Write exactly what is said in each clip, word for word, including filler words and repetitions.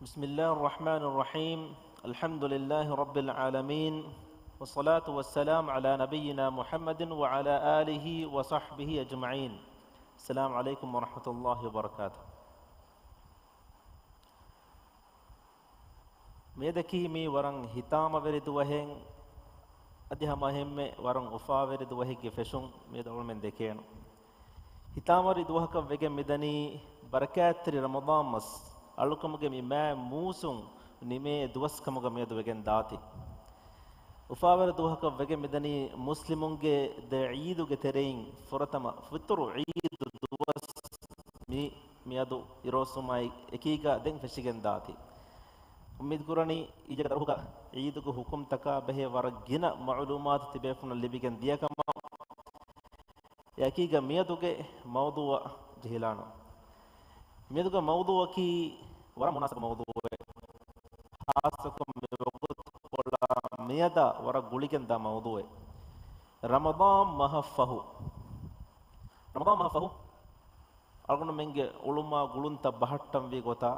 بسم الله الرحمن الرحيم. الحمد لله رب العالمين. والصلاة والسلام على نبينا محمد وعلى آله وصحبه أجمعين. السلام عليكم ورحمة الله وبركاته. މިއަދަކީ މީ ވަރަށް ހިތާމަވެރި ދުވަހެއް، އަދި ހަމަ އެހެންމެ ވަރަށް އުފާވެރި ދުވަހެއްގެ ފެށުން މިއަދު އަޅުމެން ދެކޭނު. ހިތާމަވެރި ދުވަހަކަށް ވެގެން މިދަނީ ބަރަކާތްތެރި ރަމަޟާން މަސް. އަޅުކަމުގެ މި މާތް މޫސުން ނިމޭ ދުވަސް ކަމުގަ މިއަދު ވެގެން ދާތީ. އުފާވެރި ދުވަހަކަށް ވެގެން މިދަނީ މުސްލިމުންގެ ދެ ޢީދުގެ ތެރެއިން ފުރަތަމަ ފިޠުރު ޢީދު ދުވަސް މި، މިއަދު އިރުއޮއްސުމާއި އެކީގަ ދެން ފެށިގެން ދާތީ. އުއްމީދު ކުރަނީ އިއްޔެގެ ދަރުހުގަ ޢީދުގެ ޙުކުމްތަކާ ބެހޭ ވަރަށް ގިނަ މަޢުލޫމާތު ތިބޭފުޅުންނަށް ލިބިގެން ދިޔަކަމަށް. އެއަކީގަ މިއަދުގެ މައުޟޫޢަށް ޖެހިލާނަން. މިއަދުގެ މައުޟޫޢަކީ ވަރަށް މުނާސަބު މައުޟޫޢެއް. ޚާއްޞަކޮށް މި ވަގުތުކޮޅާ މިއަދާ ވަރަށް ގުޅިގެންދާ މައުޟޫޢެއް. ރަމަޟާން މަހަށްފަހު، ރަމަޟާން މަހަށްފަހު އަޅުގަނޑުމެންގެ އުޅުމާ ގުޅުންތައް ބަހައްޓަންވީ ގޮތާ،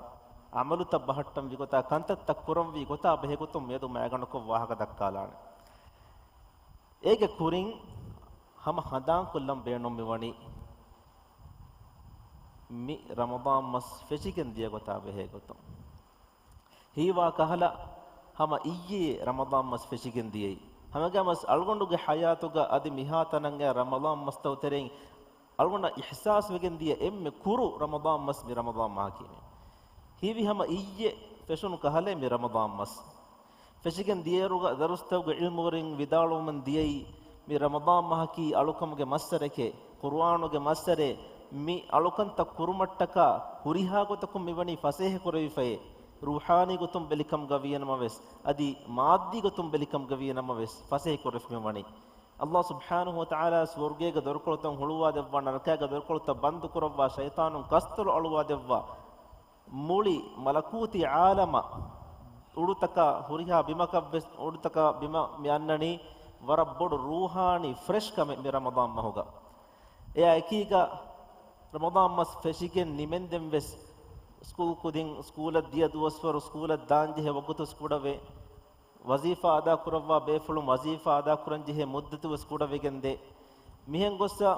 ޢަމަލުތައް ބަހައްޓަންވީ ގޮތާ، ކަންތައްތައް ކުރަންވީ ގޮތާ ބެހޭގޮތުން މިއަދު މައިގަނޑަކޮށް ވާހަކަ ދައްކާލާނެ. އޭގެ ކުރިން ހަމަ ހަނދާންކޮށްލަން ބޭނުން މިވަނީ މި ރަމަޟާން މަސް ފެށިގެން ދިޔަ ގޮތާ ބެހޭގޮތުން. ހީވާ ކަހަލަ ހަމަ އިއްޔެ ރަމަޟާން މަސް ފެށިގެން ދިޔައީ. ހަމަގައިމުވެސް އަޅުގަނޑުގެ ޙަޔާތުގަ އަދި މިހާތަނަށް އައި ރަމަޟާން މަސްތައް ތެރެއިން އަޅުގަނޑަށް އިޙްސާސްވެގެން ދިޔަ އެންމެ ކުރު ރަމަޟާން މަސް މި ރަމަޟާން މަހަކީ. ހީވީ ހަމަ އިއްޔެ ފެށުނު ކަހަލަ މި ރަމަޟާން މަސް. ފެށިގެން ދިޔައިރުގަ ދަރުސްތަކުގެ ޢިލްމުވެރިން ވިދާޅުވަމުން ދިޔައީ، މި ރަމަޟާން މަހަކީ އަޅުކަމުގެ މައްސަރެކޭ، ޤުރުއާނުގެ މައްސަރޭ، މި އަޅުކަންތައް ކުރުމަށްޓަކާ ހުރިހާ ގޮތަކުން މިވަނީ ފަސޭހަކުރެވިފައޭ، ރޫޙާނީ ގޮތުން ބެލިކަމުގަ ވީނަމަވެސް، އަދި މާއްދީ ގޮތުން ބެލިކަމުގަ ވީނަމަވެސް ފަސޭހަކުރެވިފަ މިވަނީ. ﷲ ސުބްޙާނަހޫ ވަތަޢާލާ ސުވަރުގޭގެ ދޮރުކޮޅުތައް ހުޅުވާދެއްވާ، ނަރަކައިގެ ދޮރުކޮޅުތައް ބަންދުކުރައްވާ، ޝައިޠާނުން ކަސްތޮޅު އަޅުވާދެއްވާ، މުޅި މަލަކޫތީ ޢާލަމަށް އުޑުތަކާ ހުރިހާ ބިމަކަށްވެސް، އުޑުތަކާ ބިމަށް މި އަންނަނީ ވަރަށް ބޮޑު ރޫޙާނީ ފްރެޝް ކަމެއް މި ރަމަޟާން މަހުގަ. އެއާ އެކީގަ ރަމަޟާން މަސް ފެށިގެން ނިމެންދެން ވެސް ސްކޫލް ކުދިން ސްކޫލަށް ދިޔަ ދުވަސްވަރު ސްކޫލަށް ދާންޖެހޭ ވަގުތު ވެސް ކުޑަވޭ. ވަޒީފާ އަދާކުރައްވާ ބޭފުޅުން ވަޒީފާ އަދާކުރަންޖެހޭ މުއްދަތު ވެސް ކުޑަވެގެންދޭ. މިހެން ގޮއްސަ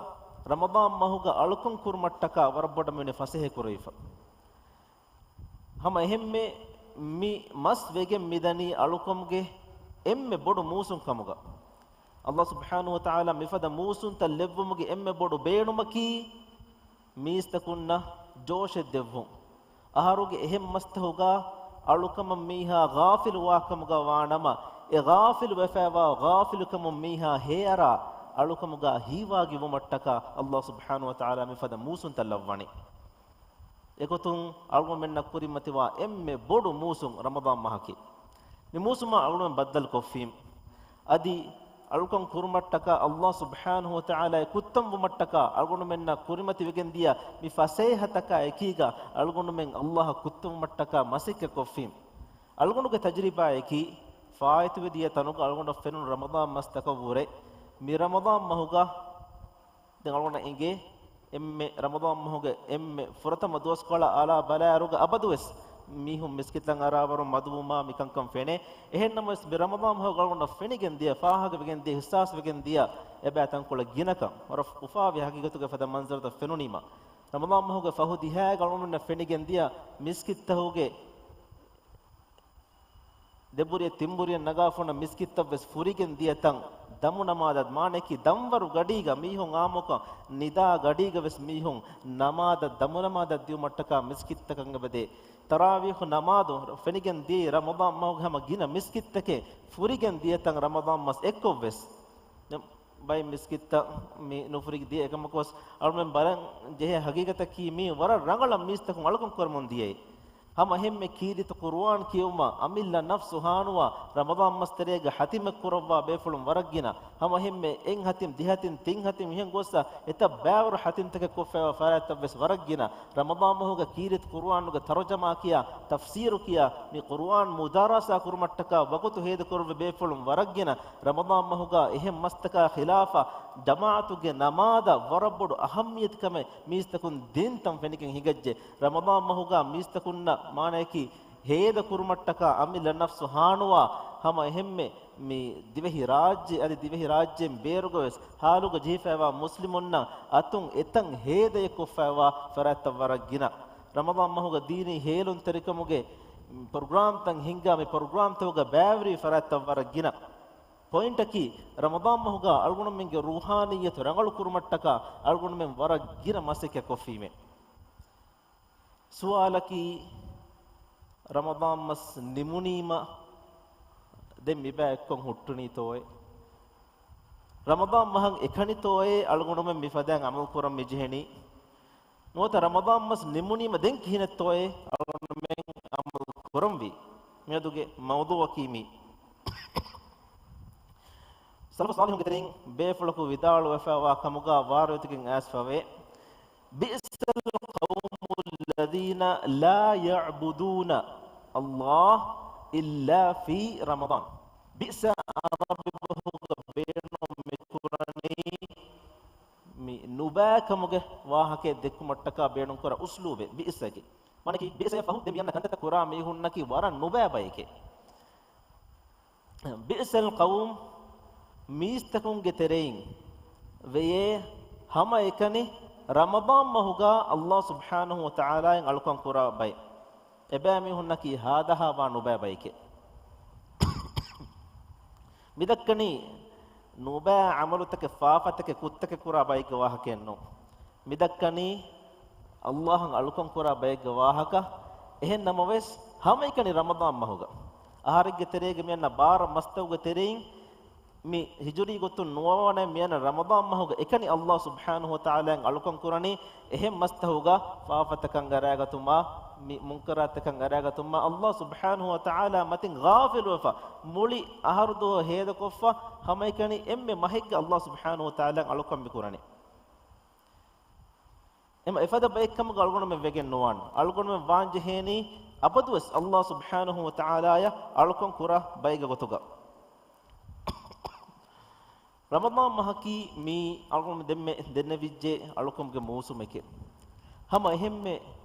ރަމަޟާން މަހުގަ އަޅުކަން ކުރުމަށްޓަކާ ވަރަށް ބޮޑަށް މިވަނީ ފަސޭހަކުރެވިފަ. ހަމަ އެހެންމެ މި މަސް ވެގެން މިދަނީ އަޅުކަމުގެ އެންމެ ބޮޑު މޫސުން ކަމުގަ. ﷲ ސުބްޙާނަހޫ ވަތަޢާލާ މިފަދަ މޫސުންތައް ލެއްވުމުގެ އެންމެ ބޮޑު ބޭނުމަކީ މީސްތަކުންނަށް ޖޯޝެއް ދެއްވުން. އަހަރުގެ އެހެން މަސްތަކުގަ އަޅުކަމަށް މީހާ ޣާފިލު ވާކަމުގަ ވާނަމަ، އެ ޣާފިލު ވެފައިވާ ޣާފިލުކަމުން މީހާ ހޭއަރާ އަޅުކަމުގަ ހީވާގި ވުމަށްޓަކާ ﷲ ސުބްޙާނަހޫ ވަތަޢާލާ މިފަދަ މޫސުންތައް ލައްވަނީ. އެގޮތުން އަޅުގަނޑުމެންނަށް ކުރިމަތިވާ އެންމެ ބޮޑު މޫސުން ރަމަޟާން މަހަކީ. މި މޫސުމާ އަޅުގަނޑުމެން ބައްދަލުކޮށްފީމު. އަދި އަޅުކަން ކުރުމަށްޓަކާ ﷲ ސުބްޙާނަހޫ ވަތަޢާލާއަށް ކުއްތަންވުމަށްޓަކާ އަޅުގަނޑުމެންނަށް ކުރިމަތިވެގެންދިޔަ މި ފަސޭހަތަކާ އެކީގަ އަޅުގަނޑުމެން ﷲއަށް ކުއްތަންވުމަށްޓަކާ މަސައްކަތްކޮށްފީމު. އަޅުގަނޑުގެ ތަޖުރިބާއަކީ ފާއިތުވެދިޔަ ތަނުގަ އަޅުގަނޑަށް ފެނުނު ރަމަޟާން މަސްތަކަށްވުރެ މި ރަމަޟާން މަހުގަ ދެން އަޅުގަނޑަށް އެނގޭ، އެންމެ ރަމަޟާން މަހުގެ އެންމެ ފުރަތަމަ ދުވަސްކޮޅާ އަޅާ ބަލާއިރުގަ އަބަދުވެސް މީހުން މިސްކިތަށް އަރާވަރުން މަދުވުމާ މިކަންކަން ފެނޭ. އެހެންނަމަވެސް، މި ރަމަޟާން މަހުގަ އަޅުގަނޑަށް ފެނިގެން ދިޔަ، ފާހަގަވެގެން ދިޔަ، އިޙްސާސްވެގެން ދިޔަ އެބައި ތަންކޮޅެއް ގިނަކަން ވަރަށް އުފާވި ހަގީގަތުގެ ފަދަ މަންޒަރުތައް ފެނުނީމަ، ރަމަޟާން މަހުގެ ފަހު ދިހައިގަ އަޅުގަނޑުމެންނަށް ފެނިގެން ދިޔަ މިސްކިތްތަކުގެ ދެބުރިއެއް ތިންބުރިއެއް ނަގާފަ ހުންނަ މިސްކިތްތައް ވެސް ފުރިގެން ދިޔަ ތަން، ދަމު ނަމާދަށް، މާނައަކީ ދަންވަރު ގަޑީގަ މީހުން އާއްމުކޮށް، ނިދާ ގަޑީގަ ވެސް މީހުން ނަމާދަށް، ދަމު ނަމާދަށް ދިޔުމަށްޓަކާ މިސްކިތްތަކަށް އެބަދޭ. ތަރާވީޙު ނަމާދު ފެނިގެން ދިޔައީ ރަމަޟާން މަހުގެ ހަމަ ގިނަ މިސްކިތްތަކެއް ފުރިގެން ދިޔަ ތަން ރަމަޟާން މަސް އެއްކޮށް ވެސް. ބައެއް މިސްކިތްތައް މި ނުފުރި ދިޔަ އެކަމަކުވެސް، އަޅުމެން ބަލަން ޖެހޭ ހަގީގަތަކީ މީ ވަރަށް ރަނގަޅަށް މީސްތަކުން އަޅުކަން ކުރަމުން ދިޔައީ. ހަމަ އެހެންމެ ކީރިތި ޤުރުއާން ކިޔެވުމަށް އަމިއްލަ ނަފްސު ހާނުވާ، ރަމަޟާން މަސް ތެރޭގަ ހަތިމެއް ކުރައްވާ ބޭފުޅުން ވަރަށް ގިނަ. ހަމަ އެހެންމެ އެއް ހަތިމް، ދެ ހަތިމް، ތިން ހަތިމް އިހެން ގޮއްސަ އެތައް ބައިވަރު ހަތިމްތަކެއް ކޮށްފައިވާ ފަރާތްތައް ވެސް ވަރަށް ގިނަ. ރަމަޟާން މަހުގަ ކީރިތި ޤުރުއާނުގެ ތަރުޖަމާ ކިޔާ، ތަފްސީރު ކިޔާ، މި ޤުރުއާން މުދާރަސާ ކުރުމަށްޓަކާ ވަގުތު ހޭދަކުރެއްވި ބޭފުޅުން ވަރަށް ގިނަ. ރަމަޟާން މަހުގަ އެހެން މަސްތަކާ ޚިލާފަށް ޖަމާޢަތުގެ ނަމާދަށް ވަރަށް ބޮޑު އަހައްމިޔަތުކަމެއް މީސްތަކުން ދިން ތަން ފެނިގެން ހިނގައްޖެ. ރަމަޟާން މަހުގަ މީސްތަކުންނަށް މާނަޔަކީ ހޭދަ ކުރުމަށްޓަކާ އަމިއްލަ ނަފްސު ހާނުވާ ހަމަ އެހެންމެ މި ދިވެހި ރާއްޖެ އަދި ދިވެހި ރާއްޖޭން ބޭރުގަވެސް ހާލުގަ ޖެހިފައިވާ މުސްލިމުންނަށް އަތުން އެތަން ހޭދައެއް ކޮށްފައިވާ ފަރާތްތައް ވަރަށް ގިނަ. ރަމަޟާން މަހުގަ ދީނީ ހޭލުންތެރިކަމުގެ ޕްރޮގްރާމްތައް ހިންގާ މި ޕްރޮގްރާމްތަކުގަ ބައިވެރިވި ފަރާތްތައް ވަރަށް ގިނަ. ޕޮއިންޓަކީ، ރަމަޟާން މަހުގަ އަޅުގަނޑުމެންގެ ރޫޙާނިއްޔަތު ރަނގަޅު ކުރުމަށްޓަކާ އަޅުގަނޑުމެން ވަރަށް ގިނަ މަސައްކަތް ކޮށްފީމޭ. ސުވާލަކީ، ރަމަޟާން މަސް ނިމުނީމަ ދެން މިބައި އެއްކޮށް ހުއްޓުނީތޯއޭ؟ ރަމަޟާން މަހަށް އެކަނިތޯއޭ އަޅުގަނޑުމެން މިފަދައިން އަމަލު ކުރަން މިޖެހެނީ؟ ނުވަތަ ރަމަޟާން މަސް ނިމުނީމަ ދެން ކިހިނެއްތޯއޭ އަޅުގަނޑުމެން އަމަލު ކުރަންވީ؟ މިއަދުގެ މައުޟޫޢަކީ މީ. ސަލަފު ޞާލިޙުންގެ ތެރެއިން ބޭފުޅަކު ވިދާޅުވެފައިވާ ކަމުގަ ވާރިވެތިގެން އައިސްފަވޭ، بئس القوم الذين لا يعبدون الله إلا في رمضان. ބިއްސަ ޢަރަބި ބަހުގަ ބޭނުން މިކުރަނީ މި ނުބައި ކަމުގެ ވާހަކައެއް ދެއްކުމަށްޓަކާ ބޭނުންކުރާ އުސްލޫބެއް ބިއްސަގެ. މާނައަކީ ބިއްސަ ފަހު ދެން މި އަންނަ ކަންތައްތައް ކުރާ މީހުންނަކީ ވަރަށް ނުބައި ބައެކޭ. ބިއްސަލް ޤައުމް، މީސްތަކުންގެ ތެރެއިން ވެޔޭ ހަމައެކަނި ރަމަޟާން މަހުގަ ﷲ ސުބްޙާނަހޫ ވަތަޢާލާއިން އަޅުކަން ކުރާ ބައެއް. އެބައިމީހުންނަކީ ހާދަހާވާ ނުބައި ބައެކޭ. މިދައްކަނީ ނުބައި ޢަމަލުތަކެއް، ފާފަތަކެއް، ކުށްތަކެއް ކުރާ ބައެއްގެ ވާހަކައެއް ނޫން. މިދައްކަނީ ﷲ އަށް އަޅުކަން ކުރާ ބައެއްގެ ވާހަކަ. އެހެން ނަމަވެސް، ހަމައެކަނި ރަމަޟާން މަހުގަ، އަހަރެއްގެ ތެރޭގަ މި އަންނަ ބާރަ މަސްތަކުގެ ތެރެއިން މި ހިޖުރީ ގޮތުން ނުވަވަނަ މި އަންނަ ރަމަޟާން މަހުގަ އެކަނި ﷲ ސުބްޙާނަހޫ ވަތަޢާލާއިން އަޅުކަން ކުރަނީ އެހެން މަސްތަކުގަ ފާފަތަކަށް އަރާގަތުމާ، މި މުންކަރާތަކަށް އަރާގަތުމާ، ﷲ ސުބްޙާނަހޫ ވަތަޢާލާ މަތިން ޣާފިލުވެފަ، މުޅި އަހަރު ދުވަހު ހޭދަކޮށްފަ، ހަމައެކަނި އެންމެ މަހެއްގަ ﷲ ސުބްޙާނަހޫ ވަތަޢާލާއިން އަޅުކަން މި ކުރަނީ. އެމަ އެފަދަ ބައެއްކަމުގަ އަޅުގަނޑުމެން ވެގެން ނުވާން. އަޅުގަނޑުމެން ވާން ޖެހޭނީ އަބަދުވެސް ﷲ ސުބްޙާނަހޫ ވަތަޢާލާއަށް އަޅުކަން ކުރާ ބައެއްގެ ގޮތުގަ. ރަމަޟާން މަހަކީ މީ އަޅުގަނޑު ދެންމެ ދެންނެވިއްޖެ އަޅުކަމުގެ މޫސުމެކޭ. ހަމަ އެހެންމެ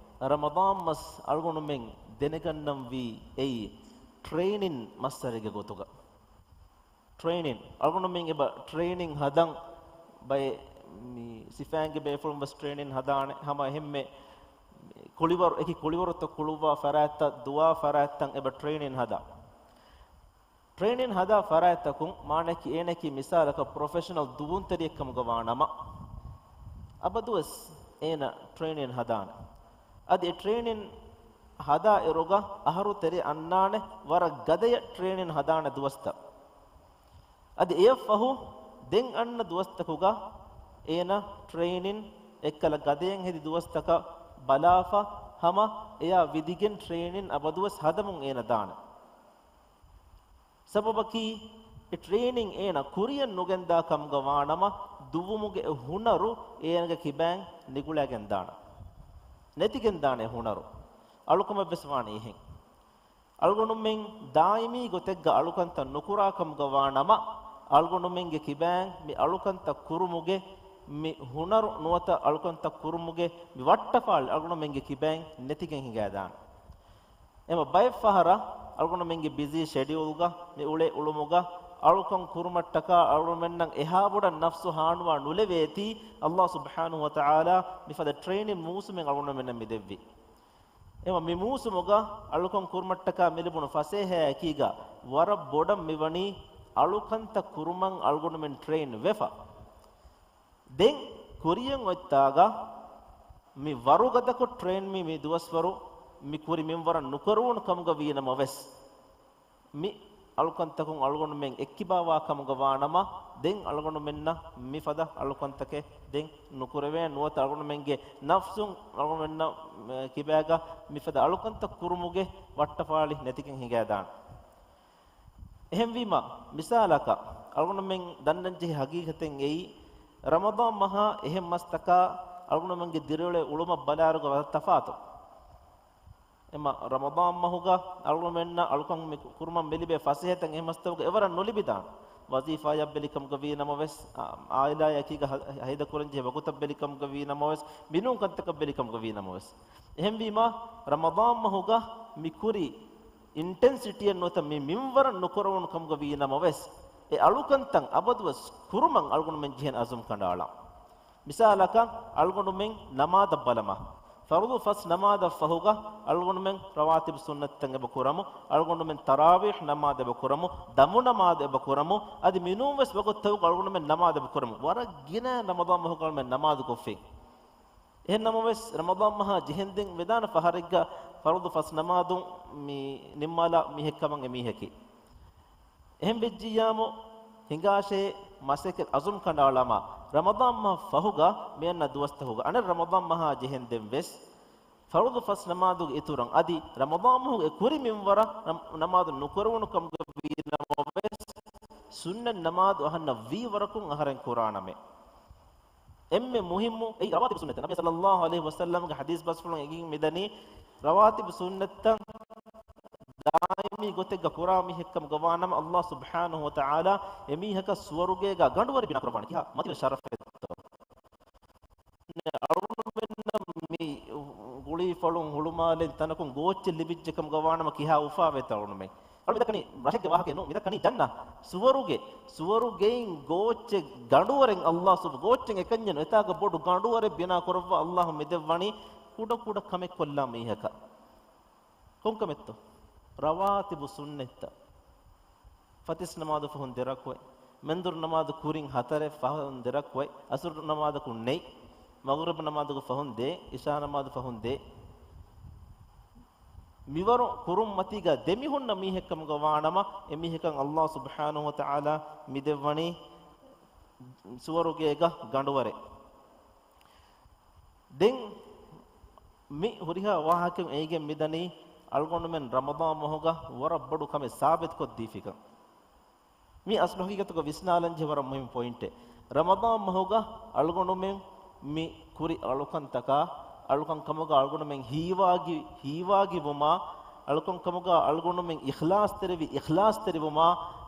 ރަމަޟާން މަސް އަޅުގަނޑުމެން ދެނެގަންނަންވީ އެއީ ޓްރެއިނިން މައްސަރެއްގެ ގޮތުގަ. ޓްރެއިނިން. އަޅުގަނޑުމެން އެބަ ޓްރެއިނިން ހަދަން ބައެއް މި ސިފައިންގެ ބޭފުޅުން ވެސް ޓްރެއިނިން ހަދާނެ. ހަމަ އެހެންމެ ކުޅިވަރު، އެކި ކުޅިވަރުތައް ކުޅުއްވާ ފަރާތްތައް، ދުވާ ފަރާތްތައް އެބަ ޓްރެއިނިން ހަދާ. ޓްރެއިނިން ހަދާ ފަރާތްތަކުން މާނައަކީ އޭނައަކީ މިސާލަކަށް ޕްރޮފެޝަނަލް ދުވުންތެރިއެއް ކަމުގަ ވާނަމަ، އަބަދުވެސް އޭނަ ޓްރެއިނިން ހަދާނެ. އަދި އެ ޓްރެއިނިން ހަދާ އިރުގަ އަހަރު ތެރެ އަންނާނެ ވަރަށް ގަދަޔަށް ޓްރެއިނިން ހަދާނެ ދުވަސްތައް. އަދި އެޔަށްފަހު ދެން އަންނަ ދުވަސްތަކުގަ އޭނަ ޓްރެއިނިން އެއްކަލަ ގަދަޔަށް ހެދި ދުވަސްތަކަށް ބަލާފަ ހަމަ އެޔާ ވިދިގެން ޓްރެއިނިން އަބަދުވެސް ހަދަމުން އޭނަ ދާނެ. ސަބަބަކީ، އެ ޓްރެއިނިން އޭނަ ކުރިޔަށް ނުގެންދާ ކަމުގަ ވާނަމަ، ދުއްވުމުގެ އެ ހުނަރު އޭނަގެ ކިބައިން ނިގުޅައިގެންދާނެ. ނެތިގެންދާނެ އެ ހުނަރު. އަޅުކަމެއްވެސް ވާނީ އެހެން. އަޅުގަނޑުމެން ދާއިމީ ގޮތެއްގަ އަޅުކަންތައް ނުކުރާ ކަމުގަ ވާނަމަ، އަޅުގަނޑުމެންގެ ކިބައިން މި އަޅުކަންތައް ކުރުމުގެ މި ހުނަރު ނުވަތަ އަޅުކަންތައް ކުރުމުގެ މި ވައްޓަފާޅި އަޅުގަނޑުމެންގެ ކިބައިން ނެތިގެން ހިނގައިދާނެ. އެމަ ބައެއް ފަހަރަށް އަޅުގަނޑުމެންގެ ބިޒީ ޝެޑިއުލްގަ މި އުޅޭ އުޅުމުގަ އަޅުކަން ކުރުމަށްޓަކާ އަޅުގަނޑުމެންނަށް އެހާ ބޮޑަށް ނަފްސު ހާނުވާ ނުލެވޭތީ، ﷲ ސުބްޙާނަހޫ ވަތަޢާލާ މިފަދަ ޓްރެއިނިން މޫސުމެއް އަޅުގަނޑުމެންނަށް މި ދެއްވި. އެމަ މި މޫސުމުގަ އަޅުކަން ކުރުމަށްޓަކާ މި ލިބުނު ފަސޭހައަކީގަ ވަރަށް ބޮޑަށް މިވަނީ އަޅުކަންތައް ކުރުމަށް އަޅުގަނޑުމެން ޓްރެއިން ވެފަ. ދެން ކުރިޔަށް އޮތްތާގަ މި ވަރުގަދަކޮށް ޓްރެއިން މި، މި ދުވަސްވަރު މި ކުރި މިންވަރަށް ނުކުރެވުނު ކަމުގަ ވީނަމަވެސް، މި އަޅުކަންތަކުން އަޅުގަނޑުމެން އެއްކިބާވާ ކަމުގަ ވާނަމަ، ދެން އަޅުގަނޑުމެންނަށް މިފަދަ އަޅުކަންތަކެއް ދެން ނުކުރެވޭ، ނުވަތަ އަޅުގަނޑުމެންގެ ނަފްސުން އަޅުގަނޑުމެންނަށް، އެ، ކިބާގަ މިފަދަ އަޅުކަންތައް ކުރުމުގެ ވައްޓަފާޅި ނެތިގެން ހިނގައިދާނެ. އެހެންވީމަ، މިސާލަކަށް، އަޅުގަނޑުމެން ދަންނަންޖެހޭ ހަގީގަތެއް އެއީ، ރަމަޟާން މަހާ އެހެން މަސްތަކާ އަޅުގަނޑުމެންގެ ދިރިއުޅޭ އުޅުމަށް ބަލާއިރުގަ ވަރަށް ތަފާތު. އެމަ ރަމަޟާން މަހުގަ އަޅުގަނޑުމެންނަށް އަޅުކަން މި ކުރުމަށް މިލިބޭ ފަސޭހަތައް އެހެން މަސްތަކުގަ އެވަރަށް ނުލިބިދާނެ. ވަޒީފާއަށް ބެލިކަމުގަ ވީ ނަމަވެސް، އާ، އާއިލާއަކީގަ ހަ-، ހަ-، ހޭދަކުރަންޖެހޭ ވަގުތަށް ބެލިކަމުގަ ވީ ނަމަވެސް، މިނޫން ކަންތަކަށް ބެލިކަމުގަ ވީ ނަމަވެސް. އެހެންވީމަ، ރަމަޟާން މަހުގަ މި ކުރި އިންޓެންސިޓީއެއް ނުވަތަ މި މިންވަރަށް ނުކުރެވުނު ކަމުގަ ވީ ނަމަވެސް، އެ އަޅުކަންތައް އަބަދުވެސް ކުރުމަށް އަޅުގަނޑުމެން ޖެހޭނެ އަޒުމް ކަނޑައަޅާ. މިސާލަކަށް، އަޅުގަނޑުމެން ނަމާދަށް ބަލަމާ. ފަރުޟު ފަސް ނަމާދަށް ފަހުގަ އަޅުގަނޑުމެން ރަވާތިބު ސުންނަތްތައް އެބަ ކުރަމު، އަޅުގަނޑުމެން ތަރާވީޙް ނަމާދު އެބަ ކުރަމު، ދަމު ނަމާދު އެބަ ކުރަމު، އަދި މިނޫންވެސް ވަގުތުތަކުގަ އަޅުގަނޑުމެން ނަމާދު އެބަ ކުރަމު. ވަރަށް ގިނަ ރަމަޟާން މަހުގަ އަޅުގަނޑުމެން ނަމާދު ކޮށްފިން. އެހެން ނަމަވެސް، ރަމަޟާން މަހާ ޖެހެންދެން ވެދާނެ ފަހަރެއްގަ ފަރުޟު ފަސް ނަމާދު މި ނިންމާލާ މީހެއްކަމަށް އެމީހަކީ. އެހެން ވެއްޖިއްޔާމު، ހިނގާށޭ މަސައްކަތް އަޒުމް ކަނޑައަޅާމާ، ރަމަޟާން މަހަށް ފަހުގަ މިއަންނަ ދުވަސްތަކުގަ، އަނެއް ރަމަޟާން މަހާ ޖެހެންދެން ވެސް، ފަރުޟު ފަސް ނަމާދުގެ އިތުރަށް އަދި ރަމަޟާން މަހުގެ ކުރި މިންވަރަށް ނަމް-، ނަމާދު ނުކުރެވުނު ކަމުގަ ވީ ނަމަވެސް، ސުންނަތް ނަމާދު އަހަންނަށް ވީ ވަރަކުން އަހަރެން ކުރާނަމޭ. އެންމެ މުހިއްމު އެއީ ރަވާތިބު ސުންނަތްތައް. ނަބީ ޞައްލައްލާހު ޢަލައިހި ވަސައްލަމްގެ ޙަދީޘް ބަސްފުޅުން އެނގިގެން މިދަނީ، ރަވާތިބު ސުންނަތްތައް ދާއިމީ ގޮތެއްގަ ކުރާ މީހެއްކަމުގަ ވާނަމަ، ﷲ ސުބްޙާނަހޫ ވަތަޢާލާ އެމީހަކަށް ސުވަރުގޭގަ ގަނޑުވަރެއް ބިނާ ކުރައްވާނެ. ކިހާ މަތިވެރި ޝަރަފެއްތޯ. އަޅުގަނޑުމެންނަށް މި ގުޅީފަޅުން ހުޅުމާލެން ތަނަކުން ގޯއްޗެއް ލިބިއްޖެ ކަމުގަ ވާނަމަ ކިހާ އުފާވޭތޯ އަޅުގަނޑުމެން. އަޅު މިދައްކަނީ ރަށެއްގެ ވާހަކައެއް ނޫން، މިދައްކަނީ ޖަންނަ. ސުވަރުގެ، ސުވަރުގެއިން ގޯއްޗެއް ގަނޑުވަރެއް ﷲ ސުބް-، ގޯއްޗެއް އެކަންޏެއް ނު، އެތާގަ ބޮޑު ގަނޑުވަރެއް ބިނާ ކުރައްވާ ﷲ މި ދެއްވަނީ ކުޑަ ކުޑަ ކަމެއް ކޮށްލާ މީހަކަށް. ކޮން ކަމެއްތޯ؟ ރަވާތިބު ސުންނަތްތައް. ފަތިސް ނަމާދު ފަހުން ދެ ރަކުޢަތް، މެންދުރު ނަމާދު ކުރިން ހަތަރެއް ފަހުން ދެ ރަކުޢަތް، އަސުރު ނަމާދަކުން ނެތް، މަޣްރިބު ނަމާދުގެ ފަހުން ދޭ، އިޝާ ނަމާދު ފަހުން ދޭ. މިވަރު ކުރުން މަތީގަ ދެމިހުންނަ މީހެއްކަމުގަ ވާނަމަ، އެމީހަކަށް ﷲ ސުބްޙާނަހޫ ވަތަޢާލާ މި ދެއްވަނީ ސުވަރުގޭގަ ގަނޑުވަރެއް. ދެން މި ހުރިހާ ވާހަކައެއް އެނގިގެން މިދަނީ، އަޅުގަނޑުމެން ރަމަޟާން މަހުގަ ވަރަށް ބޮޑު ކަމެއް ސާބިތުކޮށްދީފިކަން. މި އަސްލު ހަގީގަތުގަ ވިސްނާލަންޖެހޭ ވަރަށް މުހިންމު ޕޮއިންޓެއް. ރަމަޟާން މަހުގަ އަޅުގަނޑުމެން މި ކުރި އަޅުކަންތަކާ، އަޅުކަން ކަމުގަ އަޅުގަނޑުމެން ހީވާގި-، ހީވާގިވުމާ، އަޅުކަން ކަމުގަ އަޅުގަނޑުމެން އިޚްލާޞްތެރިވި، އިޚްލާޞްތެރިވުމާ،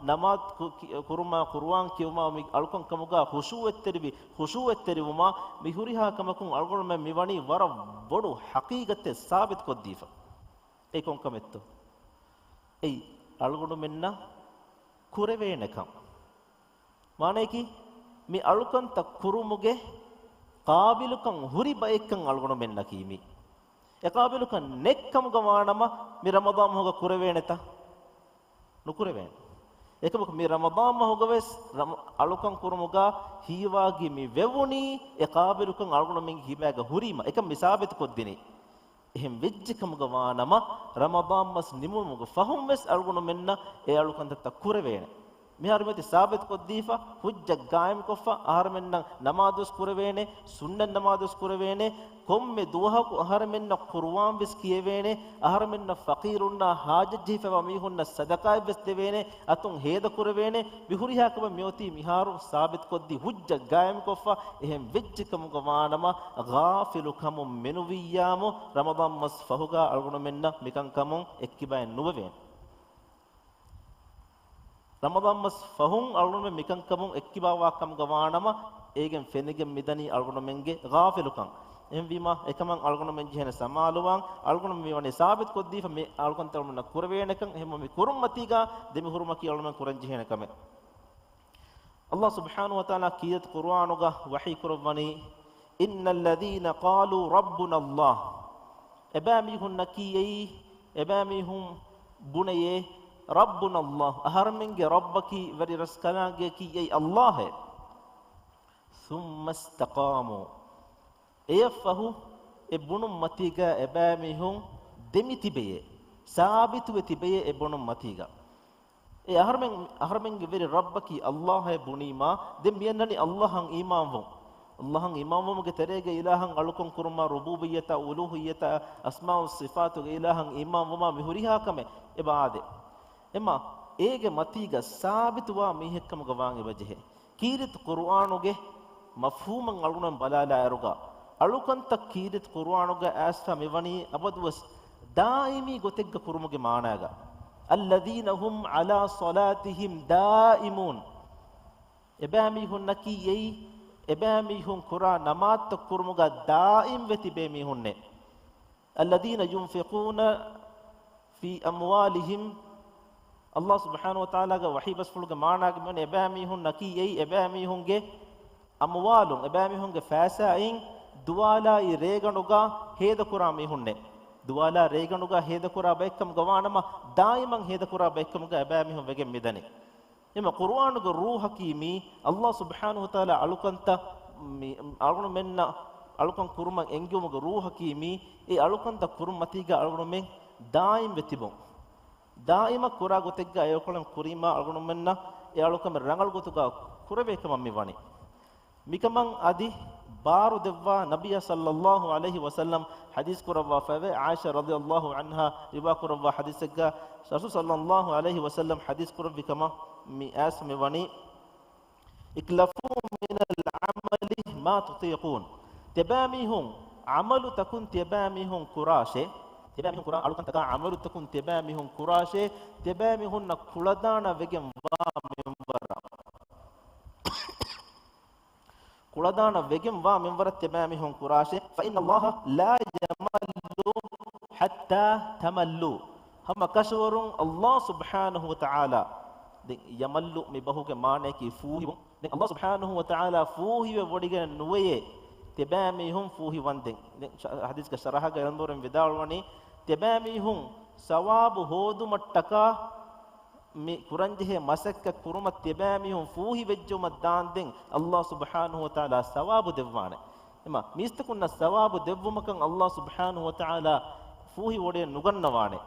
ނަމާދު ކު-، ކި-، ކުރުމާ، ޤުރުއާން ކިޔުމާ، މި އަޅުކަން ކަމުގަ ޚުޝޫޢަތްތެރިވި، ޚުޝޫޢަތްތެރިވުމާ، މި ހުރިހާ ކަމަކުން އަޅުގަނޑުމެން މިވަނީ ވަރަށް ބޮޑު ޙަޤީޤަތެއް ސާބިތުކޮށްދީފަ. އެ ކޮންކަމެއްތޯ؟ އެއީ އަޅުގަނޑުމެންނަށް ކުރެވޭނެކަން. މާނަޔަކީ، މި އަޅުކަންތައް ކުރުމުގެ ޤާބިލުކަން ހުރި ބައެއްކަން އަޅުގަނޑުމެންނަކީ މީ. އެ ޤާބިލުކަން ނެތްކަމުގަ ވާނަމަ، މި ރަމަޟާން މަހުގަ ކުރެވޭނެތަ؟ ނުކުރެވޭނެ. އެކަމަކު މި ރަމަޟާން މަހުގަވެސް ރަމަ-، އަޅުކަން ކުރުމުގަ ހީވާގި މި ވެވުނީ އެ ޤާބިލުކަން އަޅުގަނޑުމެންގެ ކިބާގަ ހުރީމަ އެކަން މި ސާބިތުކޮށްދިނީ. އެހެން ވެއްޖެ ކަމުގަ ވާނަމަ، ރަމަޟާން މަސް ނިމުމުގެ ފަހުން ވެސް އަޅުގަނޑުމެންނަށް އެ އަޅުކަންތައްތައް ކުރެވޭނެ. މިހާރު މިއޮތީ ސާބިތުކޮށްދީފަ، ޙުއްޖަ ޤާއިމްކޮށްފަ، އަހަރުމެންނަށް ނަމާދުވެސް ކުރެވޭނެ، ސުންނަތް ނަމާދުވެސް ކުރެވޭނެ، ކޮންމެ ދުވަހަކު އަހަރުމެންނަށް ޤުރުއާން ވެސް ކިޔެވޭނެ، އަހަރުމެންނަށް ފަޤީރުންނާ ޙާޖަތްޖެހިފައިވާ މީހުންނަށް ޞަދަޤާތް ވެސް ދެވޭނެ، އަތުން ހޭދަ ކުރެވޭނެ، މި ހުރިހާ ކަމެއް މިއޮތީ މިހާރު ސާބިތުކޮށްދީ ޙުއްޖަ ޤާއިމްކޮށްފަ، އެހެން ވެއްޖެ ކަމުގަ ވާނަމަ، ޣާފިލު ކަމުން މެނުވިއްޔާމު، ރަމަޟާން މަސް ފަހުގަ އަޅުގަނޑުމެންނަށް މިކަންކަމުން އެއްކިބައެއް ނުވެވޭނެ. ރަމަޟާން މަސް ފަހުން އަޅުގަނޑުމެން މިކަންކަމުން އެއްކިބާވާ ކަމުގަ ވާނަމަ، އޭގެން ފެނިގެން މިދަނީ އަޅުގަނޑުމެންގެ ޣާފިލުކަން. އެހެންވީމަ، އެކަމަށް އަޅުގަނޑުމެން ޖެހޭނެ ސަމާލުވާން. އަޅުގަނޑުމެން މިވަނީ ސާބިތުކޮށްދީފަ މި އަޅުކަންތައް އަޅުގަނޑުމެންނަށް ކުރެވޭނެކަން. އެހެންވީމަ މި ކުރުންމަތީގަ ދެމިހުރުމަކީ އަޅުގަނޑުމެން ކުރަންޖެހޭނެ ކަމެއް. ﷲ ސުބްޙާނަހޫ ވަތަޢާލާ ކީރިތި ޤުރުއާނުގަ ވަޙީ ކުރައްވަނީ، إِنَّ الَّذِينَ قَالُوا رَبُّنَا اللَّهُ. އެބައިމީހުންނަކީ އެއީ، އެބައިމީހުން ބުނެޔޭ، رَبُّنَا اللَّهُ، އަހަރުމެންގެ ރައްބަކީ، ވެރި ރަސްކަލާނގެއަކީ އެއީ ﷲ އޭ. ثُمَّ اسْتَقَامُوا. އެޔަށްފަހު އެ ބުނުން މަތީގަ އެބައިމީހުން ދެމި ތިބެޔޭ، ސާބިތުވެ ތިބެޔޭ އެ ބުނުން މަތީގަ. އެ އަހަރުމެން، އަހަރުމެންގެ ވެރި ރައްބަކީ ﷲ އޭ ބުނީމާ، ދެން މިއަންނަނީ ﷲ އަށް އީމާންވުން. ﷲ އަށް އީމާންވުމުގެ ތެރޭގަ އިލާހަށް އަޅުކަން ކުރުމާ، ރުބޫބިއްޔަތާ، އުލޫހިއްޔަތާ، އަސްމާއު ސިފާތުގެ އިލާހަށް އީމާންވުމާ، މި ހުރިހާ ކަމެއް އެބަ އާދޭ. އެމާ، އޭގެ މަތީގަ ސާބިތުވާ މީހެއްކަމުގަ ވާން އެބަޖެހޭ. ކީރިތި ޤުރުއާނުގެ މަފްހޫމަށް އަޅުގަނޑުމެން ބަލާލާއިރުގަ، އަޅުކަންތައް ކީރިތި ޤުރުއާނުގަ އައިސްފަ މިވަނީ އަބަދުވެސް ދާއިމީ ގޮތެއްގަ ކުރުމުގެ މާނާގަ. الَّذِينَ هُمْ عَلَىٰ صَلَاتِهِمْ دَائِمُونَ. އެބައިމީހުންނަކީ އެއީ، އެބައިމީހުން ކުރާ ނަމާދުތައް ކުރުމުގަ ދާއިމްވެ ތިބޭ މީހުންނޭ. الَّذِينَ يُنْفِقُونَ في أموالهم، ﷲ ސުބްޙާނަހޫ ވަތަޢާލާގެ ވަޙީ ބަސްފުޅުގެ މާނާގަ މިވަނީ އެބައިމީހުންނަކީ އެއީ އެބައިމީހުންގެ އަމްވާލުން، އެބައިމީހުންގެ ފައިސާއިން ދުވާލާއި ރޭގަނޑުގަ ހޭދަކުރާ މީހުންނޭ. ދުވާލާ ރޭގަނޑުގަ ހޭދަކުރާ ބައެއްކަމުގަ ވާނަމަ، ދާއިމަށް ހޭދަކުރާ ބައެއްކަމުގަ އެބައިމީހުން ވެގެން މިދަނީ. އެމަ ޤުރުއާނުގެ ރޫޙަކީ މީ، ﷲ ސުބްޙާނަހޫ ވަތަޢާލާ އަޅުކަންތައް މި، އަޅުގަނޑުމެންނަށް އަޅުކަން ކުރުމަށް އެންގެވުމުގެ ރޫޙަކީ މީ، އެ އަޅުކަންތައް ކުރުން މަތީގަ އަޅުގަނޑުމެން ދާއިމްވެ ތިބުން. ދާއިމަށް ކުރާ ގޮތެއްގަ އެއަޅުކަން ކުރީމާ އަޅުގަނޑުމެންނަށް އެ އަޅުކަމެއް ރަނގަޅު ގޮތުގަ ކުރެވޭ ކަމަށް މި ވަނީ. މިކަމަށް އަދި ބާރު ދެއްވާ ނަބިއްޔާ ޞައްލައްލާހު ޢަލައިހި ވަސައްލަމް ޙަދީޘް ކުރައްވާފައެވެ. ޢާއިޝާ ރަޟިޔައްލާހު ޢަންހާ ރިވާ ކުރައްވާ ޙަދީޘެއްގަ ރަސޫލު ޞައްލައްލާހު ޢަލައިހި ވަސައްލަމް ޙަދީޘް ކުރެއްވި ކަމަށް މި އައިސް މި ވަނީ، اكلفوا من العمل ما تطيقون. ތިޔަބައިމީހުން ޢަމަލުތަކުން ތިޔަބައިމީހުން ކުރާށޭ. ތިޔަބައިމީހުން ކުރާ އަޅުކަންތަކާ ޢަމަލުތަކުން ތިޔަބައިމީހުން ކުރާށޭ. ތިޔަބައިމީހުންނަށް ކުޅަދާނަ ވެގެން ވާ މިންވަރަށް. ކުޅަދާނަ ވެގެން ވާ މިންވަރަށް ތިޔަބައިމީހުން ކުރާށޭ. فإن الله لا يمل حتى تملوا. ހަމަ ކަށަވަރުން ﷲ ސުބްޙާނަހޫ ވަތަޢާލާ، ދެން ޔަމައްލު މި ބަހުގެ މާނަޔަކީ ފޫހިވުން. ދެން ﷲ ސުބްޙާނަހޫ ވަތަޢާލާ ފޫހިވެ ވޮޑިގެން ނުވެޔޭ ތިޔަބައިމީހުން ފޫހިވަންދެން. ދެން ޝަ-، ޙަދީޘްގެ ޝަރަޙަގަ އެޅުންދުރުން ވިދާޅުވަނީ، ތިޔަބައިމީހުން ސަވާބު ހޯދުމަށްޓަކާ މި ކުރަންޖެހޭ މަސައްކަތް ކުރުމަށް ތިޔަބައިމީހުން ފޫހިވެއްޖެއުމަށް ދާންދެން ﷲ ސުބްޙާނަހޫ ވަތަޢާލާ ސަވާބު ދެއްވާނެ. އެމަ މީސްތަކުންނަށް ސަވާބު ދެއްވުމަކަށް ﷲ ސުބްޙާނަހޫ ވަތަޢާލާ ފޫހިވޮޑިގެން ނުގަންނަވާނެ.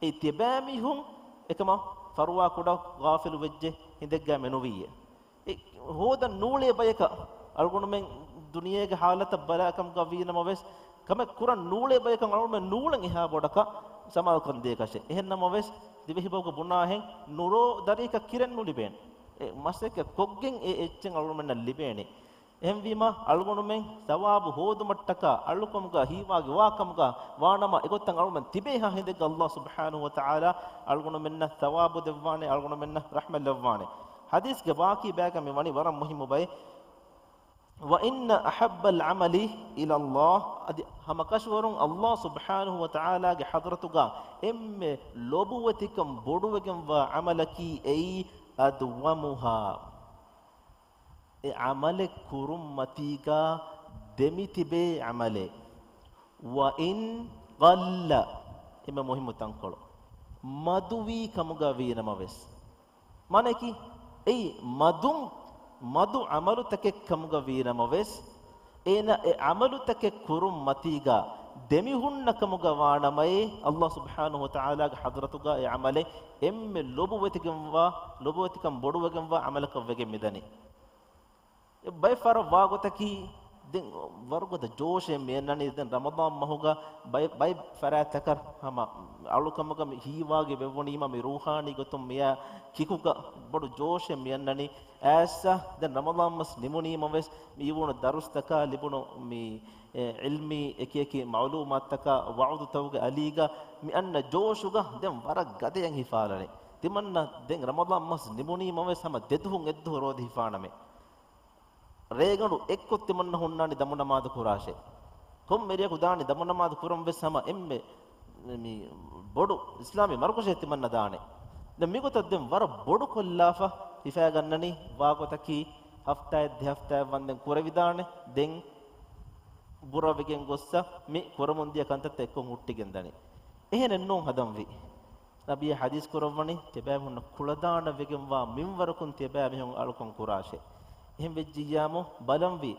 އެ ތިޔަބައިމީހުން އެކަމަށް ފަރުވާ ކުޑަ ޣާފިލު ވެއްޖެ ހިނދެއްގައި މެނުވީއޭ. އެ ހޯދަން ނޫޅޭ ބަޔަކަށް އަޅުގަނޑުމެން ދުނިޔޭގެ ޙާލަތަށް ބަލާ ކަމުގަ ވީނަމަވެސް، ކަމެއް ކުރަން ނޫޅޭ ބަޔަކަށް އަޅުގަނޑުމެން ނޫޅެން އެހާ ބޮޑަކަށް ސަމާލުކަން ދޭކަށެއް. އެހެންނަމަވެސް، ދިވެހިބަހުގަ ބުނާހެން ނުރޯ ދަރީކަށް ކިރެއް ނުލިބޭނެ. އެ މަސައްކަތް ކޮށްގެން އެ އެއްޗެއް އަޅުގަނޑުމެންނަށް ލިބޭނެ. އެހެންވީމަ، އަޅުގަނޑުމެން ސަވާބު ހޯދުމަށްޓަކާ އަޅުކަމުގަ ހީވާގި ވާކަމުގަ ވާނަމަ، އެގޮތަށް އަޅުގަނޑުމެން ތިބޭހާ ހިނދެއްގަ ﷲ ސުބްޙާނަހޫ ވަތަޢާލާ އަޅުގަނޑުމެންނަށް ސަވާބު ދެއްވާނެ، އަޅުގަނޑުމެންނަށް ރަޙްމަތް ލެއްވާނެ. ޙަދީޘްގެ ބާކީ ބަޔަކަށް މި ވަނީ ވަރަށް މުހިއްމު ބައެއް. وإن أحب العمل إلى الله، އަދި ހަމަކަށަވަރުން ﷲ ސުބްޙާނަހޫ ވަތަޢާލާގެ ޙަޟްރަތުގަ އެންމެ ލޮބުވެތިކަން ބޮޑުވެގެންވާ ޢަމަލަކީ އެއީ أدومها. އެ ޢަމަލެއް ކުރުން މަތީގަ ދެމިތިބޭ ޢަމަލެއް. وإن قل، އެންމެ މުހިއްމު ތަންކޮޅު، މަދުވީ ކަމުގަ ވީނަމަވެސް. މާނައަކީ، އެއީ މަދުން، މަދު ޢަމަލުތަކެއް ކަމުގަ ވީނަމަވެސް، އޭނަ އެ ޢަމަލުތަކެއް ކުރުން މަތީގަ ދެމިހުންނަ ކަމުގަ ވާނަމައޭ، ﷲ ސުބްޙާނަހޫ ވަތަޢާލާގެ ޙަޟްރަތުގަ އެ ޢަމަލެއް އެންމެ ލޮބުވެތިގެންވާ، ލޮބުވެތިކަން ބޮޑުވެގެންވާ ޢަމަލަކަށް ވެގެން މިދަނީ. އެ ބައެއް ފަހަރަށް ވާގޮތަކީ، ދެން ވަރުގަދަ ޖޯޝެއް މިއަންނަނީ. ދެން ރަމަޟާން މަހުގަ ބައެއް، ބައެއް ފަރާތްތަކަށް ހަމަ އަޅުކަމުގަ މި ހީވާގި ވެއްވުނީމަ، މި ރޫޙާނީ ގޮތުން މިއާ ކިކުގަ ބޮޑު ޖޯޝެއް މިއަންނަނީ. އައިއްސަ ދެން ރަމަޟާން މަސް ނިމުނީމަވެސް، މި އިވުނު ދަރުސްތަކާ ލިބުނު މި، އެ، ޢިލްމީ އެކިއެކި މަޢުލޫމާތުތަކާ ވަޢުޡުތަކުގެ އަލީގަ މި އަންނަ ޖޯޝުގަ ދެން ވަރަށް ގަދަޔަށް ހިފާލަނީ. ތިމަންނަ ދެން ރަމަޟާން މަސް ނިމުނީމަވެސް ހަމަ ދެދުހުން އެއްދުހު ރޯދަ ހިފާނަމޭ. ރޭގަނޑު އެއްކޮށް ތިމަންނަ ހުންނާނީ ދަމުނަމާދު ކުރާށޭ. ކޮންމެ ރެޔަކު ދާނީ ދަމުނަމާދު ކުރަން ވެސް ހަމަ އެންމެ މި ބޮޑު އިސްލާމީ މަރުކަޒެއް ތިމަންނަ ދާނެ. ދެން މިގޮތަށް ދެން ވަރަށް ބޮޑު ކޮށްލާފަ ހިފައިގަންނަނީ ވާގޮތަކީ ހަފްތާއެއް ދެ ހަފްތާއެއް ވަންދެން ކުރެވިދާނެ. ދެން ބުރަވެގެން ގޮއްސަ މި ކުރަމުންދިޔަ ކަންތައްތައް އެއްކޮށް ހުއްޓިގެން ދަނީ. އެހެނެއްނޫން ހަދަންވީ. ނަބީ ޙަދީޘް ކުރައްވަނީ، ތިޔަބައިމީހުންނަށް ކުޅަދާނަ ވެގެންވާ މިންވަރަކުން ތިޔަބައިމީހުން އަޅުކަން ކުރާށޭ. އެހެން ވެއްޖިއްޔާމު ބަލަންވީ،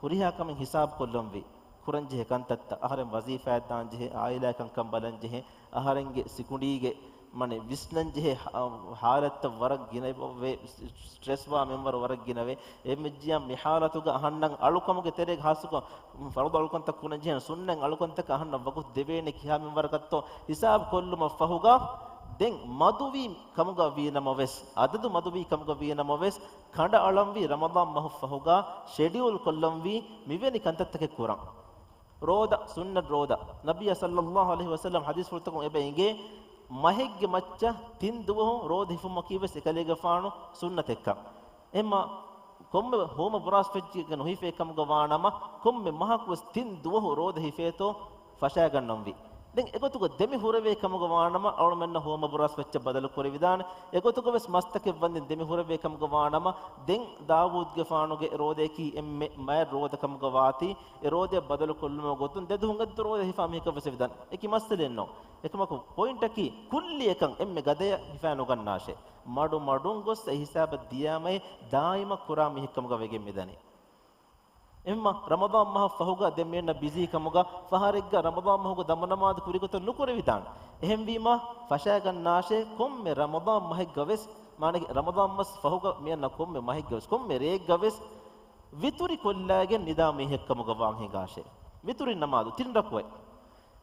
ހުރިހާ ކަމެއް ހިސާބު ކޮށްލަންވީ. ކުރަންޖެހޭ ކަންތައްތައް، އަހަރެން ވަޒީފާއަށް ދާންޖެހޭ، އާއިލާ ކަންކަން ބަލަންޖެހޭ، އަހަރެންގެ ސިކުނޑީގެ މަނެ ވިސްނަންޖެހޭ ހާ-، ހާލަތްތައް ވަރަށް ގިނަވޭ، ސްޓްރެސްވާ މިންވަރު ވަރަށް ގިނަވޭ. އެހެންވެއްޖިއްޔާ މި ހާލަތުގަ އަހަންނަށް އަޅުކަމުގެ ތެރޭގަ ހާއްސަކޮށް ފަރުޟު އަޅުކަންތައް ކުރަންޖެހޭނެ، ސުންނަތް އަޅުކަންތަކަށް އަހަންނަށް ވަގުތު ދެވޭނެ ކިހާ މިންވަރަކަށްތޯ ހިސާބު ކޮށްލުމަށްފަހުގަ، ދެން މަދުވީ ކަމުގަ ވީނަމަވެސް، އަދަދު މަދުވީ ކަމުގަ ވީނަމަވެސް، ކަނޑައަޅަންވީ ރަމަޟާން މަހުފަހުގަ ޝެޑިއުލް ކޮށްލަންވީ މިވެނި ކަންތައްތަކެއް ކުރަން. ރޯދަ، ސުންނަތް ރޯދަ. ނަބިއްޔާ ޞައްލައްލާހު ޢަލައިހި ވަސައްލަމް ޙަދީޘްފުޅުތަކުން އެބަ އެނގޭ، މަހެއްގެ މައްޗަށް ތިން ދުވަހު ރޯދަ ހިފުމަކީ ވެސް އެކަލޭގެފާނު ސުންނަތެއްކަން. އެހެންމަ ކޮންމެ ހޯމަ ބުރާސްފެއްޗެއްގެ ނުހިފޭ ކަމުގަ ވާނަމަ، ކޮންމެ މަހަކު ވެސް ތިން ދުވަހު ރޯދަ ހިފޭތޯ ފަށާގަންނަންވީ. ދެން އެގޮތުގަ ދެމި ހުރެވޭ ކަމުގަ ވާނަމަ، އަޅުމެންނަށް ހޯމަ ބުރާސް ފެއްޗަށް ބަދަލު ކުރެވިދާނެ. އެގޮތުގަ ވެސް މަސްތަކެއް ވަންދެން ދެމި ހުރެވޭ ކަމުގަ ވާނަމަ، ދެން ދާވޫދުގެފާނުގެ ރޯދަޔަކީ އެންމެ މައި ރޯދަ ކަމުގަ ވާތީ، އެ ރޯދަޔަށް ބަދަލު ކޮށްލުމުގެ ގޮތުން ދެ ދުވަހުން އެއްދުވަހު ރޯދަ ހިފާ މީހަކަށް ވެސް ވެދާނެ. އެކި މައްސަލައެއް ނޯ. އެކަމަކު ޕޮއިންޓަކީ ކުއްލިއަކަށް އެންމެ ގަދަޔަށް ހިފާ ނުގަންނާށޭ. މަޑު މަޑުން ގޮސް އެ ހިސާބަށް ދިޔާމައި ދާއިމަށް ކުރާ މީހެއް ކަމުގަ ވެގެން މިދަނީ. އެހެންމަ ރަމަޟާން މަހަށް ފަހުގަ ދެން މިއަންނަ ބިޒީ ކަމުގަ ފަހަރެއްގަ ރަމަޟާން މަހުގަ ދަމު ނަމާދު ކުރިގޮތަށް ނުކުރެވިދާނެ. އެހެންވީމަ ފަށާގަންނާށޭ ކޮންމެ ރަމަޟާން މަހެއްގަ ވެސް، މާނަގެ ރަމަޟާން މަސް ފަހުގަ މިއަންނަ ކޮންމެ މަހެއްގަ ވެސް، ކޮންމެ ރެއެއްގަ ވެސް ވިތުރި ކޮށްލައިގެން ނިދާ މީހެއް ކަމުގަ ވާން ހިނގާށޭ. ވިތުރި ނަމާދު ތިން ރަކުޢަތް.